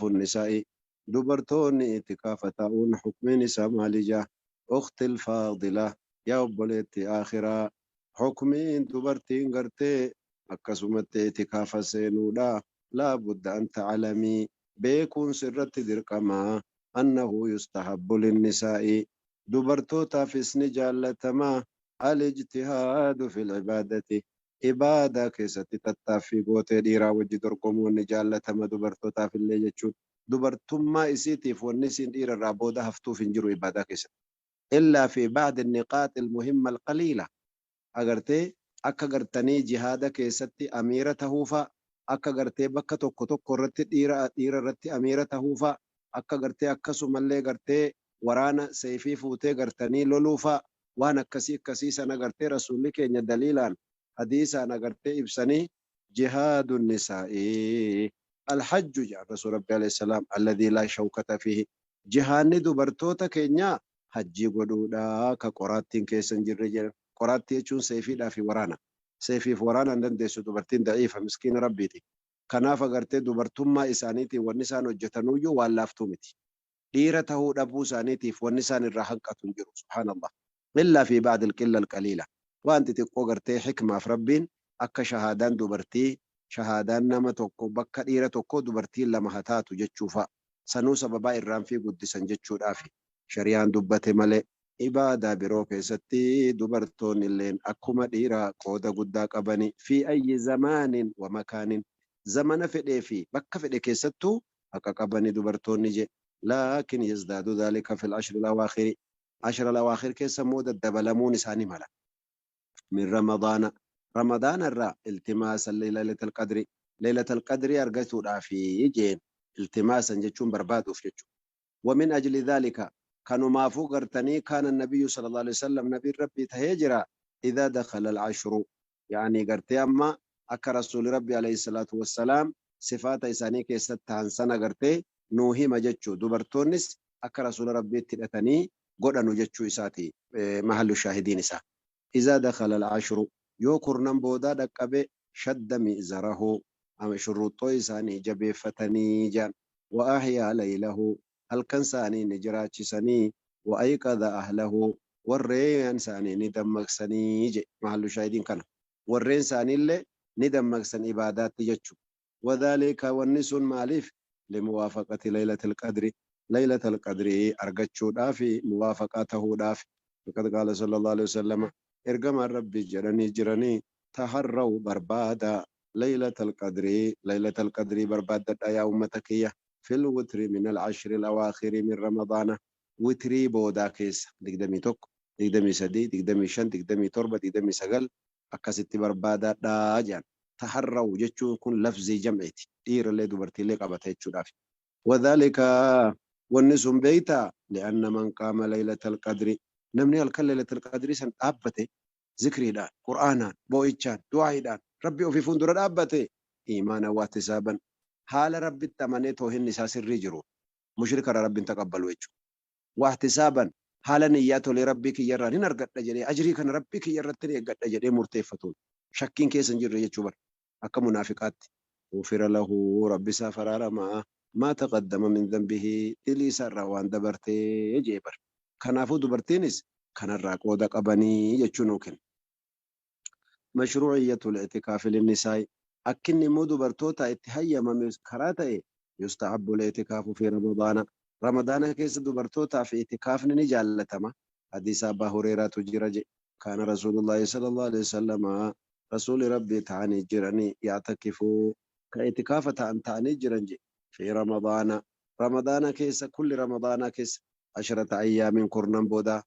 I'tikaafu nisaa'i, dubartoonni i'tikaafa taa'uun hukmiin isaa maali jaa? Ukhti alfaadila, yaa obboleettii aakhiraa, hukmiin dubartiin gartee akkasumatti i'tikaafa seenuudha, laa budda an ta'lamii, beekuun sirratti dirqama, annahu yustahabbu linnisaa'i, dubartootaafis ni jaallatama, al-ijtihaadu fil ibaadati, Ibaadaa keessatti tattaaffii gootee dhiiraa wajji dorgomuun ni jaallatama dubartootaafillee jechuun dubartummaa isiitiif wanni isiin dhiira irraa booda haftuuf hin jiru ibaadaa keessatti. Illaa fi ba'di niqaaxi almuhimma alqaliila. Agartee akka gartanii jihaada keessatti amiira tahuufaa, akka gartee bakka tokko tokko irratti dhiira dhiira irratti amiira tahuufaa, akka gartee akkasumallee gartee waraana seeyfii fuutee gartanii loluufaa, waan akkasii akkasii sana gartee Rasuulli keenya daliilaan hadiisaan agartee ibsanii jihaadu nisaa'i alhajju jedhan Rasuul Rabbi alayhi salaam alladhii laa shawkata fiihi, jihaanni dubartoota keenyaa hajjii godhuudha ka qoraattiin keessa hin jirre jedhan. Qoraattii jechuun seeyfiidhaa fi waraana. Seeyfiif waraana hin dandeessu dubartiin, da'iifa miskiina Rabbiiti. Kanaaf agartee dubartummaa isaaniitiin wanni isaan hojjetanuyyuu waan laaftuu miti. Dhiira tahuu dhabuu isaaniitiif wanni isaan irraa hanqatu hin jiru. Subhaanallah. Illaa fi ba'dil qillal qaliila. Waan xixiqqoo gartee hikmaaf Rabbiin akka shahaadaan dubartii, shahaadaan nama tokko bakka dhiira tokkoo dubartiin lama ha taatu jechuu fa'a. Sanuu sababaa irraanfii guddisan jechuudhaafi shari'aan dubbate malee. Ibaadaa biroo keessatti dubartoonnilleen akkuma dhiiraa qooda guddaa qabani. Fi ayyi zamaanin wa makaanin. Zamana fedhee fi bakka fedhe keessattuu haqa qabani dubartoonni je. Laakin yazdaadu dhaalika fil ashril awaakhiri. Ashral awaakhir keessa immoo daddabalamuun isaa ni mala. Min Ramadaana. Ramadaana irraa iltimaasan li laylatil qadri. Laylatal qadrii argatuudhaafi jeen. Iltimaasan jechuun barbaaduuf jechuudha. Wa min ajli dhaalika. Kanumaafuu gartanii kaana nabiyyu sallallahu alaihi wasallam, nabiin Rabbii tahee jira, idhaa dakhala al ashru. Ya'anii gartee amma akka Rasuuli Rabbii alayhi salaatu wassalaam sifaata isaanii keessatti tahan sana gartee nuu hima jechuu, dubartoonnis akka Rasuula Rabbiitti hidhatanii godhanu jechuu isaati mahallu shaahidiin isaa. Izaa dakhala al-ashru, yoo kurnan boodaa dhaqqabe, shadda mi'zarahu, shurruxxoo isaanii jabeeffatanii je'an, wa ahyaa laylahu, halkan isaanii ni jiraachisanii, wa ayqadha ahlahu, warreen isaanii ni dammaqsanii je'e. Mahallu shaahidiin kana. Warreen isaaniillee ni dammaqsan ibaadaatti jechu. Wadhaalika, wanni sun maaliif? Limuwaafaqati laylatil qadri, laylatal qadrii argachuudhaafi, muwaafaqaa tahuudhaafi. Faqad qaala sallallahu aleyhi wasallama, ergamaan Rabbii jedhanii jiranii, taharraw, barbaadaa, laylatal qadrii, laylatal qadrii barbaaddadhaa yaa ummata kiyya, fil witri minal ashril awaakhiri min ramadaana, witrii boodaa keessa, 21, 23, 25, 27, 29, akkasitti barbaadaadhaa jedhan. Taharraw jechuun kun lafzii jam'iiti. Dhiirallee dubartiillee qabata jechuudhaafi. Wadhaalika, wanni sun beeytaa, li'anna man qaama laylatal qadri, namni halkan laylatal qadrii san dhaabbate zikriidhaan, qur'aanaan, boo'ichaan, du'aa'iidhaan Rabbii ofii fuundura dhaabbate, iimaanan wahtisaaban, haala Rabbitti amanee toohinni isaa sirrii jiruun, mushrika irraa Rabbi hin taqabbalu jechuudha. Wahtisaaban, haala niyyaa tolee Rabbii kiyya irraa nin argadha jedhee, ajrii kana Rabbii kiyya irrattin eeggadha jedhee murteeffatuun, shakkiin keessa hin jirre jechuu bar, akka munaafiqaatti. Ghufira lahu, Rabbi isaaf araarama, maa taqaddama min dhanbihi, dilii isaa irraa waan dabarte je'e bar. Kanaafuu dubartiinis kanarraa qooda qabanii jechuu nuu kenna. Mashruu'iyyatul i'tikaafi linnisaa'i, akkinni immoo dubartootaa itti hayyamame karaa ta'e, yustahabbul i'tikaafu fi ramadaana, ramadaana keessa dubartootaaf i'tikaafni ni jaallatama. Hadiisa Abbaa Hureeyraatu jira je'e, kaana rasuulullaahi sallallaahu aleyhi wasallama, rasuuli Rabbii ta'anii jirani, ya'takifu, ka i'tikaafa ta'an ta'anii jiran je'e, fi ramadaana, ramadaana keessa, kulli ramadaanaa keessa, ashrata ayyaamin, kurnan boodaa.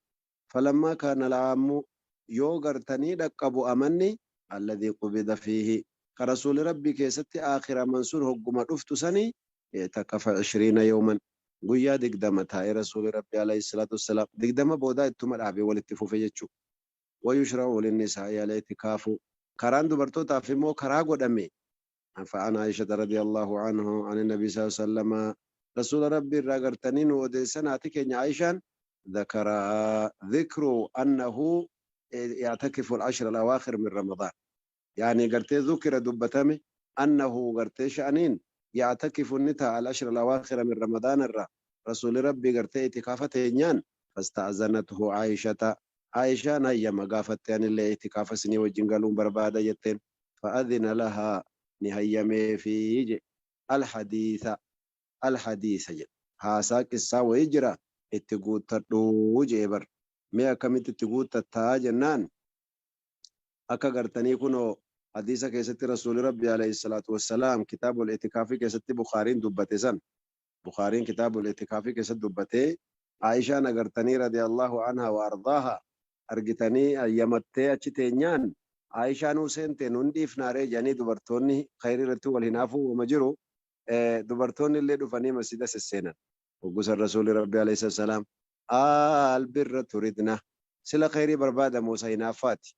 Falammaa kaana al-aammu, yoo gartanii dhaqqabu amanni, alladhii qubida fiihi, ka Rasuulli Rabbii keessatti aakhiraman sun hogguma dhuftu sani, i'takafa ishriina yawman, guyyaa 20 taa'e Rasuulli Rabbii alayhi salaatu wassalaam, 20 boodaa ittuma dhaabee walitti fufe jechu. Wayushra'u linnisaa'i al-i'tikaafu, karaan dubartootaaf immoo karaa godhame. Fa'an Aa'ishata radiyallaahu anhu ani Nabii sallallaahu aleyhi wasallama, Rasuula Rabbii irraa gartanii nu odeessan haati keenya Aa'ishaan, dhakara dhikru annahu ya'takifu al-ashra al-awaakhir min Ramadaan, ya'anii gartee dhukira dubbatame, annahu gartee sha'aniin Ya'takifu ni taa'a al-ashra al-awaakhira min Ramadaana irraa Rasuulli Rabbii gartee itikaafa teenyaan fasta'zanathu Aayishata Aayishaan hayyama gaafatte anillee itikaafa isinii wajjin galuun barbaada jetteen fa'adhina lahaa ni hayyameefii je al-hadiisa al-hadiisa jedhe haasaa qissaa wayii jira itti guuttadhu je'e bar mee akkamitti itti guuttattaa jennaan Akka gartanii kunoo hadiisa keessatti Rasuulli Rabbii aleyhi salaatu wassalaam kitaabul i'tikaafii keessatti Bukhaariin dubbate san Bukhaariin kitaabul i'tikaafii keessatti dubbatee Aa'ishaan agartanii radiyallahu anhaa wa ardaaha argitanii hayyamattee achi teenyaan Aa'ishaanuu seente nun dhiifnaaree jedhanii dubartoonni khayrii irratti wal hinaafuu wama jiru dubartoonni illee dhufanii masjida sesseenan. Hoggu san Rasuulli Rabbii aleyhi salaam Al birra turidna. Sila kheyrii barbaada moo isa hinaaffaati?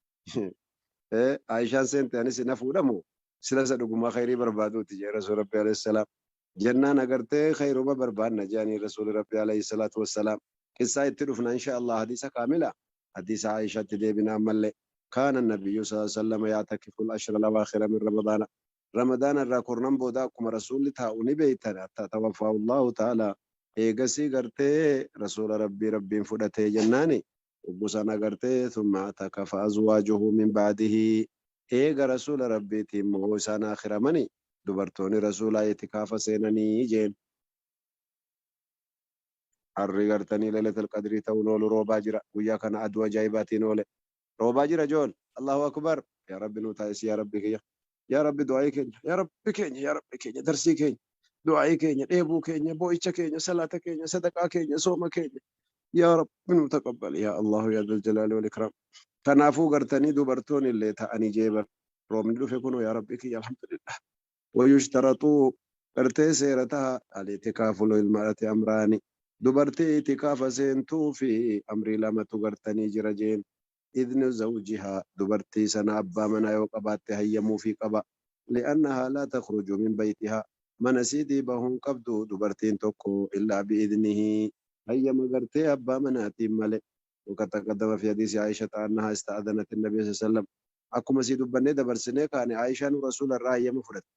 Aishaan seente anis hin hafuudha moo sila isa dhugumaa kheyrii barbaaduuti jee Rasuul Rabbii alayhi salaam. Jennaan agartee kheyruma barbaanna je'anii Rasuuli Rabbii alayhi salaatu wassalaam. Qissaa itti dhufna insha Allah hadiisa kaamila hadiisa Aishaatti deebina ammallee. Kaana nabiyyu sallallahu alayhi wasallam ya'takifu al-ashra al-awaakhira min Ramadaana. Ramadaana irraa kurnan booda akkuma Rasuulli taa'u ni beeytan hattaa tawaffaahu Allaahu ta'aalaa eegasii gartee Rasuula Rabbii Rabbiin fudhatee jennaani hoggu sana gartee thumma i'takafa azwaajuhu min ba'dihi eega Rasuula Rabbiitii immoo isaan aakhiramani dubartoonni Rasuulaa i'tikaafa seenanii jeen. Arri gartanii Laylatul Qadrii ta'uun oolu roobaa jira guyyaa kana aduu ajaa'ibaatiin oole. Roobaa jira jool Allahu akbar yaa rabbi nuu taasisi yaa rabbi kiyya yaa rabbi du'aa'ii keenya yaa rabbi keenya yaa rabbi keenya darsii keenya du'aa'ii keenya dheebuu keenya boo'icha keenya salaata keenya sadaqaa keenya sooma keenya yaa rabbi nuu taqabbali yaa Allahu yaa dhal jalaali wal ikraam kanaafuu gartanii dubartoonni illee ta'anii jeebar roobni dhufe kunoo yaa rabbi kiyya alhamdulillah Wayushtaраxu gartee seera taha al-i'tikaafu lilmar'ati amraani dubartii i'tikaafa seentuufi amrii lamatu gartanii jira jeen idhnu zawjihaa dubartii sana abbaa manaa yoo qabaatte hayyamuufii qaba li'annahaa laa takhruju min baytihaa mana isiitii bahuu hin qabdu dubartiin tokko illaa bi'idhnihi hayyama gartee abbaa manaatiin male waqad taqaddama fi hadiisi aa'ishata annahaa ista'adhanat annabiya sal sallam Akkuma sii dubbannee dabarsinee kaane Aa'ishaanuu Rasuula irraa hayyama fudhatte.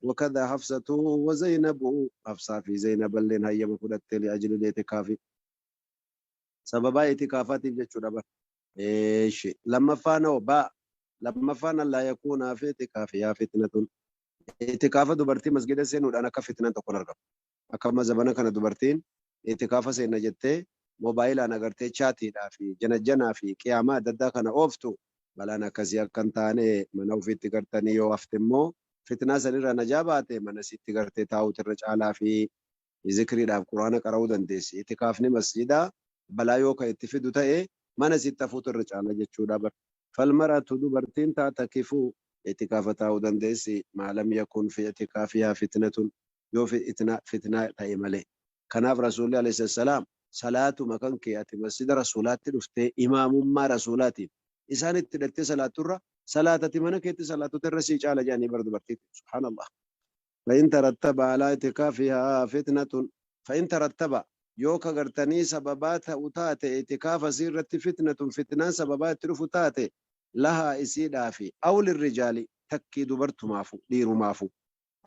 Wakadhaa Hafsatu wa Zaynabu Hafsaa fi Zaynaballeen hayyama fudhatte li'ajlil i'tikaafi sababaa i'tikaafaatiif jechuudha bar. Eeshi lammaffaan hoo ba lammaffaan allaa yakuunaa fi i'tikaafihaa fitnatun i'tikaafa dubartii masgida seenuudhaan akka fitnaan tokko hin argamu. Akka amma zabana kana dubartiin i'tikaafa seenna jettee moobaayilaan agartee chaatiidhaa fi janajjanaa fi qiyaamaa adda addaa kana ooftu balaan akkasii akka hin taane mana ofiitti gartanii yoo hafte immoo fitnaa sanirraa najaa baate mana isiitti gartee taa'uutu irra caalaa fi zikriidhaaf qur'aana qara'uu dandeessi. I'tikaafni masjidaa balaa yoo kan itti fidu ta'e mana isiitti hafuutu irra caala jechuudha bar. Falmar'atu dubartiin ta'takifu i'tikaafa taa'uu dandeessi maa lam yakun fi i'tikaafihaa fitnatun yoo fitnaa ta'e malee. Kanaaf Rasuulli alayhi salaam salaatuma kan kee ati masjida Rasuulaatti dhuftee imaamummaa Rasuulaatiin isaan itti hidhattee salaatturra salaata ati mana keetti salaattutu irra sii caala jedhanii bar dubartiitti. Subhaanallah. Fa'in tarattaba alaa itikaafihaa fitnatun fa'in tarattaba yoo ka gartanii sababaa ta'u taate itikaafa isii irratti fitnatun fitnaan sababaa itti dhufu taate lahaa isiidhaafi aw lirrijaali takkii dubartumaafu dhiirumaafu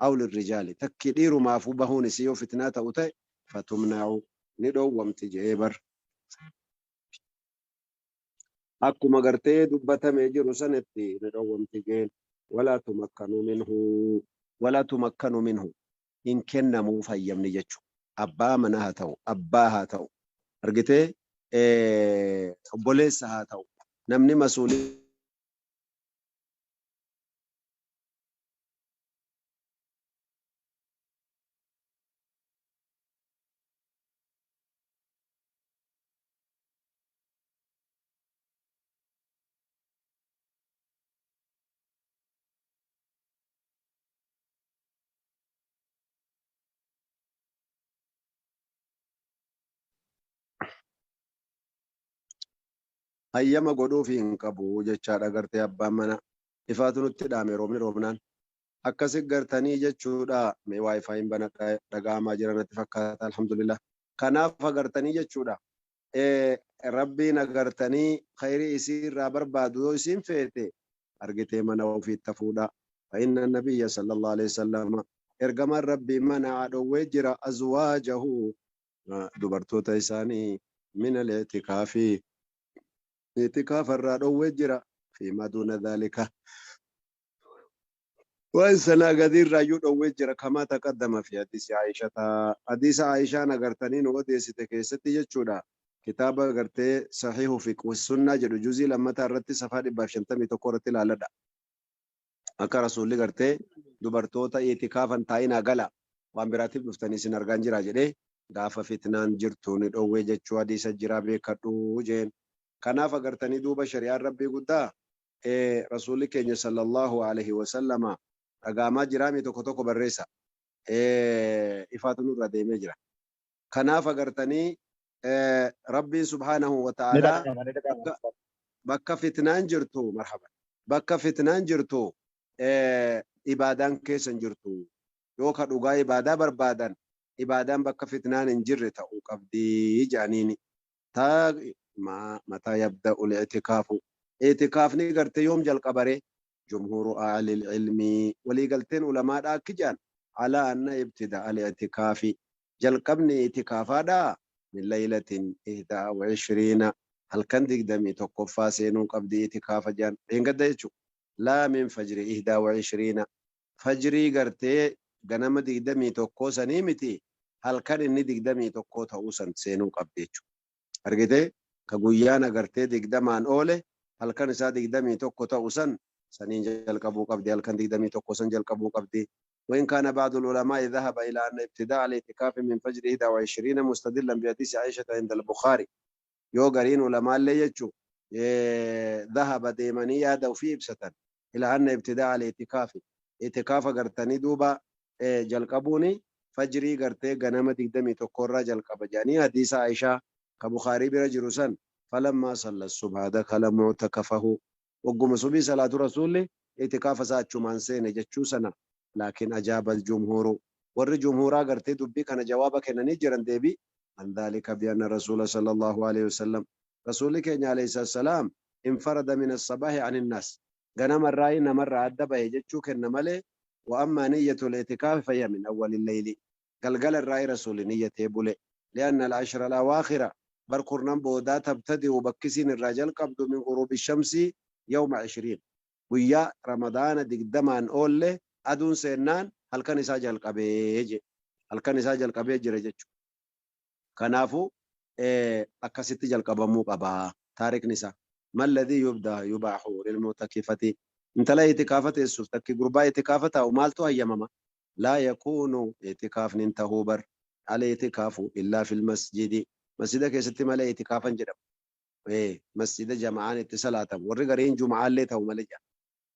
aw lirrijaali takkii dhiirumaafuu bahuun isii yoo fitnaa ta'u ta'e fatumna'u ni dhoowwamti je'ee bar. Akkuma gartee dubbatamee jiru sanitti ni dhoowwamti jeen walaa tumakkanu minhu walaa tumakkanu minhu hin kennamuuf hayyamni jechu abbaa manaa haa ta'u abbaa haa ta'u argitee obboleessa haa ta'u namni masuulii hayyama godhuufi hin qabu jechaadha gartee abbaan mana Ifaatu nutti dhaame roobni roobnaan. Akkasi gartanii jechuudha. Mee wifi hin banadha dhaga'amaa jira natti fakkaata alhamdulillah. Kanaaf agartanii jechuudha. Rabbiin agartanii khayrii isii irraa barbaadu yoo isiin feete argitee mana ofiitti hafuudha. Fa inna nabiyya sallallahu alaihi wasallam Ergamaan Rabbii mana'a dhowwee jira azwaajahu dubartoota isaanii min al-i'tikaafi i'tikaafa irraa dhowwee jira fiimaa duuna dhaalika waan sanaa gadii irraayyuu dhowwee jira kamaa taqaddama fi hadiisi Aayishata hadiisa Aayishaan agartanii nu odeessite keessatti jechuudha kitaaba gartee sahiihu fiqhi sunnaa jedhu juzii lammataa irratti safaa 151 irratti ilaaladha. Akka Rasuulli gartee dubartoota i'tikaafan taa'inaa gala waan biraatiif dhuftanii isin argaan jira jedhee gaafa fitnaan jirtu ni dhowwee jechuu hadiisa jiraa beekadhu jeen. Kanaaf agartanii duuba shari'aan Rabbii guddaa Rasuulli keenya sallallahu alaihi wasallama dhaga'amaa jiraami tokko tokko barreessa. Ifaatu nurra deemee jira. Kanaaf agartanii Rabbiin subhaanahu wa Ni ta'aalaa dhaga'ama, ni dhaga'ama. bakka bakka fitnaan jirtu marhaban bakka fitnaan jirtu ibaadaan keessa hin jirtu yoo ka dhugaa ibaadaa barbaadan ibaadaan bakka fitnaan hin jirre ta'uu qabdi jedhaniini ta mataa yabda'u li'tikaafu i'tikaafni gartee yoom jalqabare jumhuuru ahlil ilmii waliigalteen ulamaadha akki jedhan alaa anna ibtida'a li'tikaafi Jalqabni i'tikaafaadhaa min laylatin ihdaa wa ishriina halkan 21ffaa seenuu qabdi i'tikaafa je'an dheengadda jechu laa min fajri ihdaa wa ishriina fajrii gartee ganama 21 sanii miti halkan inni 21 ta'uu san seenuu qabdi jechu argitee ka guyyaan agartee 20n oole halkan isaa 21 ta'u san saniin jalqabuu qabdi halkan 21 san jalqabuu qabdi وإن كان بعض العلماء ذهب إلى أن ابتداء الاعتكاف من فجر 21 مستدلا بحديث عائشة عند البخاري yoo gariin ulamaallee jechu ذهب deemanii yaada ufii ibsatan إلى أن ابتداء الاعتكاف i'tikaafa gartanii duuba jalqabuuni fajrii gartee ganama 21 irraa jalqaba jedhanii hadiisa Aishaa ka Bukhaarii bira jiru san فلما صلى الصبح دخل معتكفه Wagguma subii salaatu Rasuulli i'tikaafa isaa achumaan seene jechuu sana laakiin أجاب الجمهور warri jumhuuraa gartee dubbii kana jawaaba kennanii jiran deebii عن ذلك بأن الرسول صلى الله عليه وسلم Rasuulli keenya عليه السلام انفرد من الصباح عن الناس ganama irraa namarraa adda bahe jechuu kenna malee وأما نية الاعتكاف فهي من أول الليل galgala irraa Rasuulli niyyatee bule لأن العشر الأواخر bar kurnan boodaa تبتدئ bakkisiin irraa jalqabdu من غروب الشمس يوم 20 guyyaa Ramadaana 20n oolle aduun seennaan halkan isaa jalqabee je halkan isaa jalqabee jira jechuudha. Kanaafuu akkasitti jalqabamuu qaba taarikni isaa. ما الذي يبدأ يباح للمعتكفة intala itikaafa teessuuf takki gurbaa itikaafa taa'u maaltu hayyamama? لا يكون itikaafni hin tahuu bar الاعتكاف إلا في المسجد masjida keessatti malee itikaafan jedhamu. Masjida jama'aan itti salaatamu warri gariin juma'aallee ta'u malee jedha.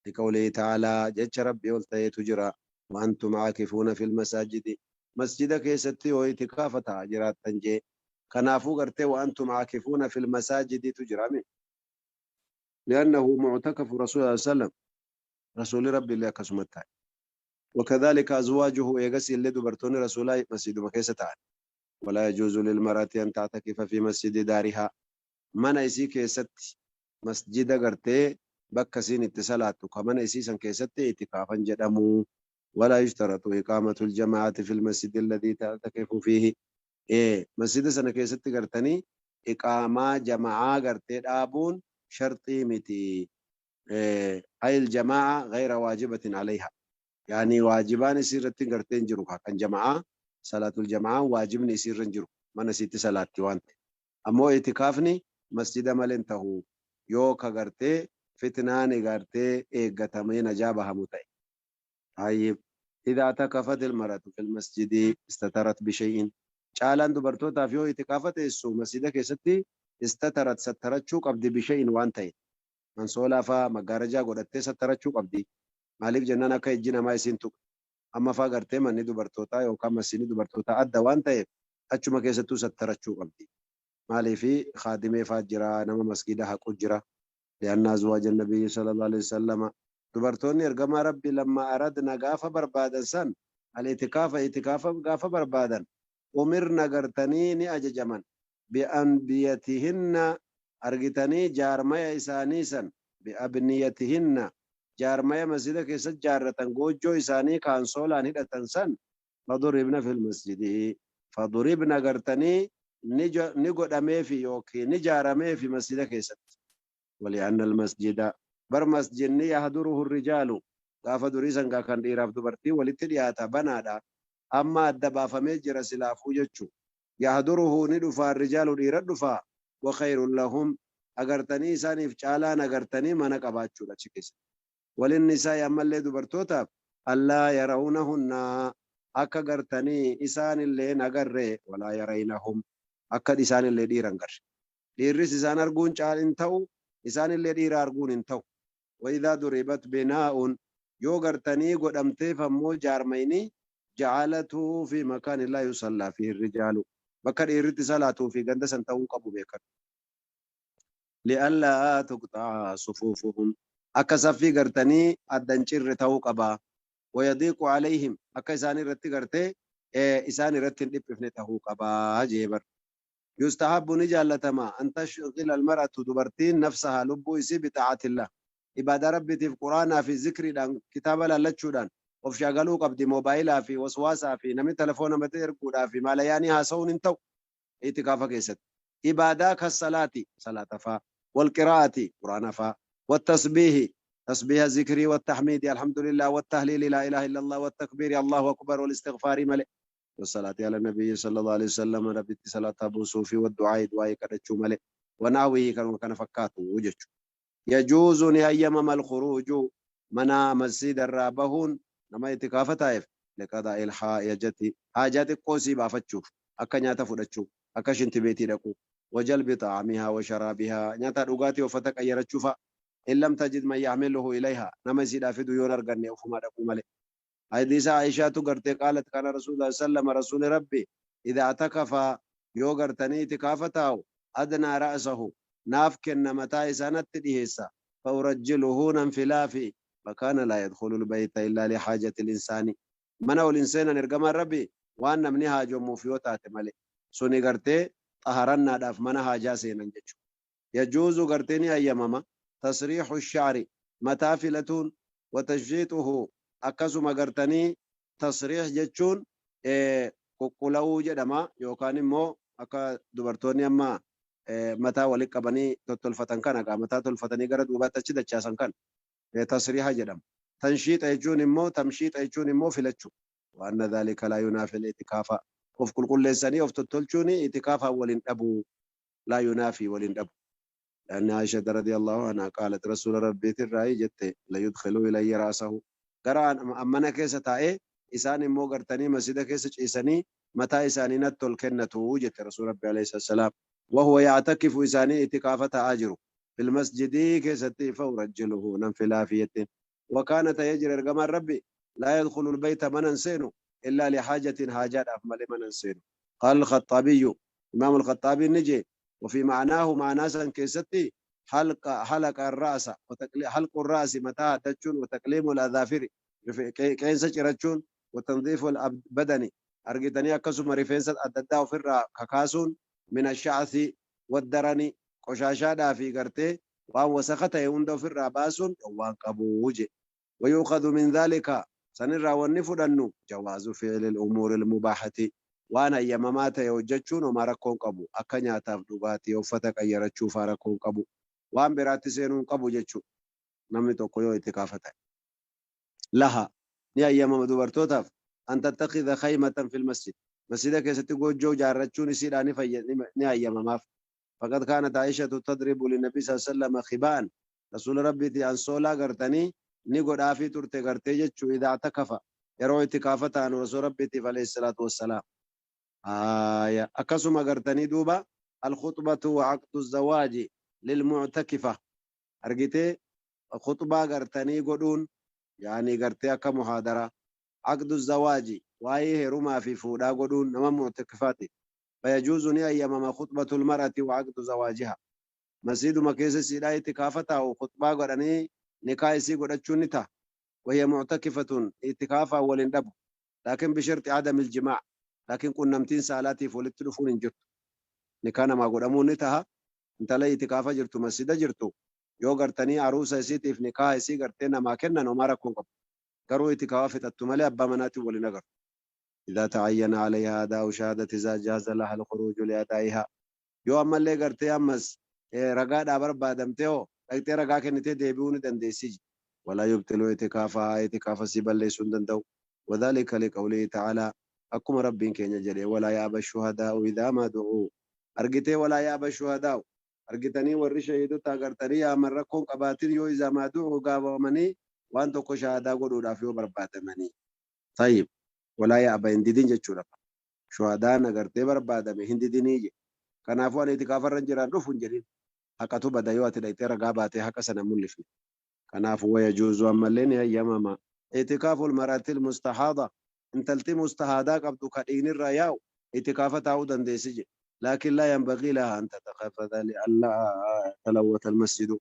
لقوله تعالى jecha Rabbii ol ta'eetu jira وأنتم عاكفون في المساجد masjida keessatti yoo itikaafa ta'a jiraattan jee kanaafuu gartee وأنتم عاكفون في المساجد tu jirame لأنه معتكف رسول الله صلى الله عليه وسلم رسول ربي illee akkasumatti ta'e وكذلك أزواجه eegas illee dubartoonni rasuulaa masjiduma keessa ta'an ولا يجوز للمرأة أن تعتكف في مسجد دارها mana isii keessatti masjida gartee bakka isiin itti salaattu ka mana isii san keessatti itikaafan jedhamu ولا يشترط إقامة الجماعة في المسجد الذي تعتكف فيه masjida sana keessatti gartanii iqaamaa jama'aa gartee dhaabuun sharxii miti أي الجماعة غير واجبة عليها يعني waajibaan isii irratti gartee hin jiru kan jama'aa salaatul jama'aa waajibni isii irra hin jiru mana isiitti salaatti waan ta'e ammoo itikaafni masjida malee hin tahu yoo ka gartee fitnaan gartee eeggatamee najaa bahamu ta'e. طيب إذا اعتكفت المرأة في المسجد استترت بشيء caalaan dubartootaaf yoo itikaafa teessu masjida keessatti استترت sattarachuu qabdi بشيء waan ta'e mansoolaa faa maggaarajaa godhattee sattarachuu qabdi maaliif jennaan akka ijji namaa isiin tuqu amma faa gartee manni dubartootaa yookaan masjidni dubartootaa adda waan ta'eef achuma keessattuu sattarachuu qabdi maaliifi kaadimee faa jira nama masgida haqu jira لأن أزواج النبي صلى الله عليه وسلم dubartoonni ergamaa Rabbi لما أردن gaafa barbaadan san الاعتكاف itikaafa gaafa barbaadan أمرن gartanii ni ajajaman بأنبيتهن argitanii jaarmaya isaanii san بأبنيتهن Jaarmaya masjida keessatti jaarratan, goojjoo isaanii kaansoolaan hidhatan san, faduribna fil masjidi, faduribna gartanii ni godhameefi yookiin ni jaarameefi masjida keessatti. Wali'anna almasjida, bar masjidni, yahduruhu rijaalu, gaafa durii sangaa kan dhiiraaf dubartii walitti dhiyaata, banaadha. Amma adda baafamee jira silaafuu jechu. Yahduruhu ni dhufaa, rijaalu dhiira dhufaa, wa khayrun lahum, agartanii isaaniif caalaan agartanii mana qabaachuudha achi keessatti. Walinnisaa'i, ammallee dubartootaaf, allaa yarawunahunna, akka gartanii isaanillee hin agarre, walaa yaraynahum, akka isaanillee dhiira hin garre. Dhiirris isaan arguun caal hin ta'u, isaanillee dhiira arguun hin ta'u. Waidhaa duribat binaa'un, yoo gartanii godhamteef ammoo jaarmayni, ja'alatuu fi makaanin laa yusallaa fiihi rijaalu, bakka dhiirritti salaatuu fi ganda san ta'uu qabu beekadhu. Li'allaa tuqxa'a sufuufuhum, akka saffii gartanii adda hin cirre ta'uu qaba. Wayadiiqu alayhim, akka isaan irratti gartee isaan irratti hin dhiphifne ta'uu qaba jee bar. Yustahabbu, ni jaallatama, an tashghila almar'atu, dubartiin, nafsahaa, lubbuu isii, bixaa'atillah, ibaadaa Rabbiitiif, qur'aanaa fi zikriidhaan, kitaaba laallachuudhaan of shaagaluu qabdi. Moobaayilaa fi waswaasaa fi namni telefoona matee erguudhaa fi maalayaanii haasa'uun hin ta'u itikaafa keessatti. Ibaadaa, kassalaati, salaata faa, walqiraa'ati, qur'aana faa, wattasbiihi, tasbiiha, zikrii, wattahmiidi, alhamdulillah, wattahliili, laa ilaaha illallah, wattakbiiri, allahu akbar, walistighfaarii malee, wassalaati ala nabiyyi sallallahu alaihi wasallam, nabitti salaata buusuu fi waddu'aa'i, du'aa'ii kadhachuu malee, wanahwihi, kanuma kana fakkaatu jechu. Yajuuzu, ni hayyamama, alkhuruuju, mana masjida irraa bahuun nama itikaafa taa'eef, liqadaa'il haajati, haajaa xiqqoo isii baafachuuf, akka nyaata fudhachuu, akka shintibeetii dhaquu, wajalbi xa'aamihaa wa sharaabihaa, nyaataa dhugaatii uffata qayyarachuu fa'a, in lam tajid man yahmiluhu ilayhaa, nama isiidhaa fidu yoon arganne ofumaa dhaquu malee. Hadiisa Aishaatu gartee, qaalat kaana rasuulullaahi sallama, rasuuli Rabbi, idhaa i'takafa, yoo gartanii itikaafa taa'u, adnaa ra'sahu, naaf kenna, mataa isaa natti dhiheessa, fa urajjiluhu, nan filaafi, fakaana laa yadkhulul bayta illaa lihaajatil insaani, mana ol hin seenan ergamaan Rabbii waan namni haajomuuf yoo taate malee, suni gartee xaharannaadhaaf mana haajaa seenan jechu. Yajuuzu, gartee ni hayyamama, tasriihu sha'ri, mataa filatuun, wa tashxiixuhu, akkasuma gartanii tasriih jechuun quqqula'uu jedhama, yookaan immoo akka dubartoonni amma mataa wali qabanii tottolfatan kana gaa, mataa tolfatanii gara duubaatti achi dachaasan kana tasriiha jedhama. Tanshiixa jechuun immoo, tamshiixa jechuun immoo filachuu. Wa anna dhaalika laa yunaafil itikaafa, of qulqulleessanii of tottolchuun itikaafaan wal hin dhabu. Laa yunaafii, wal hin dhabu. Li'anna Aishata radiyallahu anhaa qaalat, Rasuula Rabbiitirraayi jette, layudkhilu ilayya ra'sahu, gara an mana keessa taa'ee isaan immoo gartanii masjida keessa ciisanii mataa isaanii natti ol kennatu jette Rasuula Rabbi alayhi salaam, wahuwa ya'takifu, isaanii itikaafa taa'aa jiru, fil masjidii keessatti, fa urajjiluhu, nan filaafi jetteen. Wa kaana, ta'ee jira ergamaan Rabbi, laa yadkhulul bayta, mana hin seenu, illaa lihaajatin, haajaadhaaf malee mana hin seenu. Qaala al-Khaxxaabiyyu, Imaam al-Khaxxaabiin ni je'e, wa fii ma'naahu, ma'naa san keessatti, halqa, halaqa ar-ra'sa, wa taqli, halqu ar-ra'si, mataa haddachuun, wa taqliimu al-adhaafiri, qeensa cirachuun, wa tanziifu al-badani, argitanii akkasuma rifeensa adda addaa ofirraa kakaasuun, min ash-sha'thi wad-darani, qoshaashaadhaa fi gartee waan wasakha ta'e hunda ofirraa baasuun dhowwaan qabu je'e. Wa yu'khadhu min dhaalika, sanirraa wanni fudhannu, jawaazu fi'lil umuuril mubaahati, waan hayyamamaa ta'e hojjachuun homaa rakkoo hin qabu, akka nyaataaf dhugaatii, uffata qayyarachuu faa rakkoo hin qabu, waan biraatti seenuu hin qabu jechu namni tokko yoo i'tikaafa ta'e. Laha, ni hayyamama dubartootaaf, an tattakhidha khaymatan fil masjid, masjida keessatti goojjoo jaarrachuun isiidhaa ni hayyamamaaf. Faqad kaanat Aa'ishatu tadribu linnabii sallallaahu aleyhi wa sallam khibaa'an, Rasuula Rabbiitii ansoolaa gartanii ni godhaafii turte gartee jechu, idhaa i'takafa, yeroo i'tikaafa ta'anu Rasuula Rabbiitiif aleyhi salaatu wassalaam. Haaya, akkasuma gartanii duuba, alkhuxbatu wa aqdu zawaaji lilmu'takifa, argitee khuxbaa gartanii godhuun, yaanii gartee akka muhaadaraa, aqdu zawaaji, waa'ee heerumaa fi fuudhaa godhuun nama mu'takifaatiif. Fayajuuzu, ni hayyamama, khuxbatul mar'ati wa aqdu zawaajiha, masjiduma keessa isiidhaa i'tikaafa taa'u khuxbaa godhanii nikaa isii godhachuun ni taha, wahiya mu'takifatun, i'tikaafaan wal hin dhabu, laakin bisharxi adamil jimaac, laakin qunnamtiin saalaatiif walitti dhufuun hin jirtu. Nikaa namaa godhamuun ni taha, intala i'tikaafa jirtu masjida jirtu. Yoo gartanii aruusa isiitiif nikaa isii gartee namaa kennan homaa rakkoo hin qabu. Garuu itikaafa fixattu malee abbaa manaatiin wal hin agartu. Idaa ta'ayyana alayhaa adaa'u shahaadati izaa jaaza laha al-khuruuju li'adaa'ihaa. Yoo ammallee gartee ammas ragaadhaa barbaadamte hoo dhaqxee ragaa kennitee deebi'uu ni dandeessi. Walaa yubxilu itikaafahaa itikaafa isii balleessuu hin danda'u. Wadhaalika liqawlihi ta'aalaa akkuma Rabbiin keenya jedhe walaa ya'ba shuhadaa'u idhaa maa du'uu. Argitee walaa ya'ba shuhadaa'u argitanii warri shahiidota agartanii yaaman rakkoo hin qabaatin yoo izaa maa du'uu gaafamanii waan tokko shahaadaa godhuudhaaf yoo barbaadamanii. Tayyib walaa ya'ba hin didin jechuudha. Shuhadaan agartee barbaadame hin didinii je. Kanaafuu ani itikaafarra hin jiraan dhufu hin jedhin. Haqatu bada yoo ati dhaqxee ragaa baatee haqa sana hin mul'ifne. Kanaafuu wayajuuzu ammallee ni hayyamama. Itikaaful mar'atil mustahaada intalti mustahaadaa qabdu ka dhiigni irraa yaa'u itikaafa taa'uu dandeessi je. Laakin laa yanbagii lahaa an tatakaffada li'allaa talawwata almasjidu.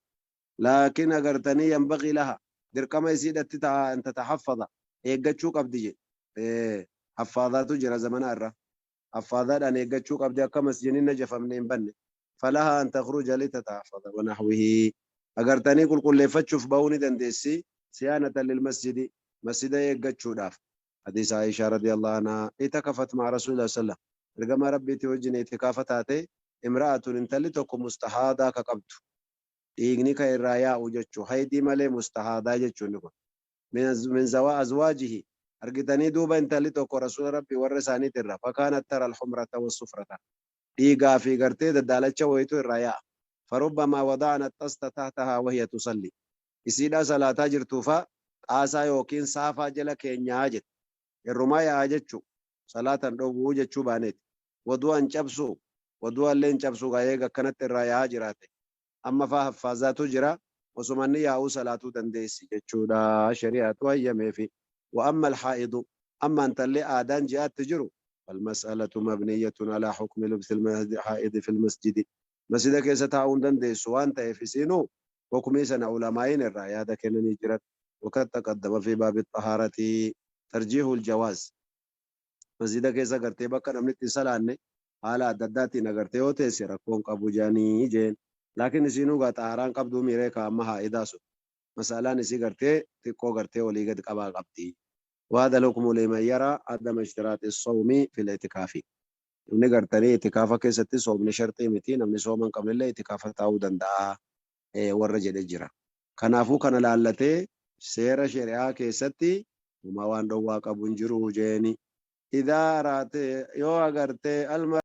Laakin agartanii yanbagii lahaa dirqama isiidhatti ta'a an tatahaffada eeggachuu qabdi je. Haffaadaatu jira zamana irra. Haffaadaadhaan eeggachuu qabdi akka masjidni hin najafamne hin banne. Falahaa an takhruja litatahaffaza wa nahwihi. Agartanii qulqulleeffachuuf bahuu ni dandeessi. Siyaanatan lilmasjidi masjida eeggachuudhaaf. Hadiisa Aishaa radiyallahu anhaa itakafat ma'a rasuulillah sallam ergamaa Rabbiitii wajjin itikaafa taate imra'atun intalli tokko mustahaadaa ka qabdu dhiigni ka irraa yaa'u jechuu haydii malee mustahaadaa jechuu inni kun min zawaa azwaajihi argitanii duuba intalli tokko rasuula Rabbii warra isaaniitirra fakaanat tara alhumrata wassufrata dhiigaa fi gartee daddaalacha wayitu irraa yaa'a. Farubbamaa wada'na axxasta tahtahaa wahiya tusalli. Isiidhaa salaataa jirtuufaa xaasaa yookiin saafaa jala keenyaa jette. Irrumaa yaa'a jechuu. Salaata hin dhowwuu jechuu baaneeti. Wadu'a hin cabsuu? Wadu'a illee hin cabsuu gaa eega akkanatti irraa yaa'aa jiraate. Amma faa haffaazaatu jira. Osuma inni yaa'uu salaatuu dandeessi jechuudha. Shari'aatu hayyameefi. Wa amma alhaa'idu amma intalli aadaan ji'aatti jiru Falmas'alatu mabniyyatun alaa hukmi lubsil haa'idi fil masjidi. Masjida keessa taa'uu hin dandeessu waan ta'eef isiinuu hukmii sana ulamaa'iin irraa yaada kennanii jiran. Waqad taqaddama fi baabi xahaarati tarjiihul jawaaz. Masjida keessa gartee bakka namni itti hin salaanne haala adda addaatiin agartee yoo teesse rakkoo hin qabu jedhanii jeen. Laakiin isiinuu gaa xahaaraa hin qabduu miiree kaa amma haa'idaa sun. Mas'alaan isii gartee xiqqoo gartee olii gad qabaa qabdi. Wahadha alhukmu liman yara adama ishtiraati sawmi fil itikaafi. Namni gartanii itikaafa keessatti soomni sharxii miti namni sooma hin qabnellee itikaafa taa'uu danda'a warra jedhe jira. Kanaafuu kana laallatee seera shari'aa keessatti homaa waan dhowwaa qabu hin jiru jeeni. Idaa araate yoo agarte alma.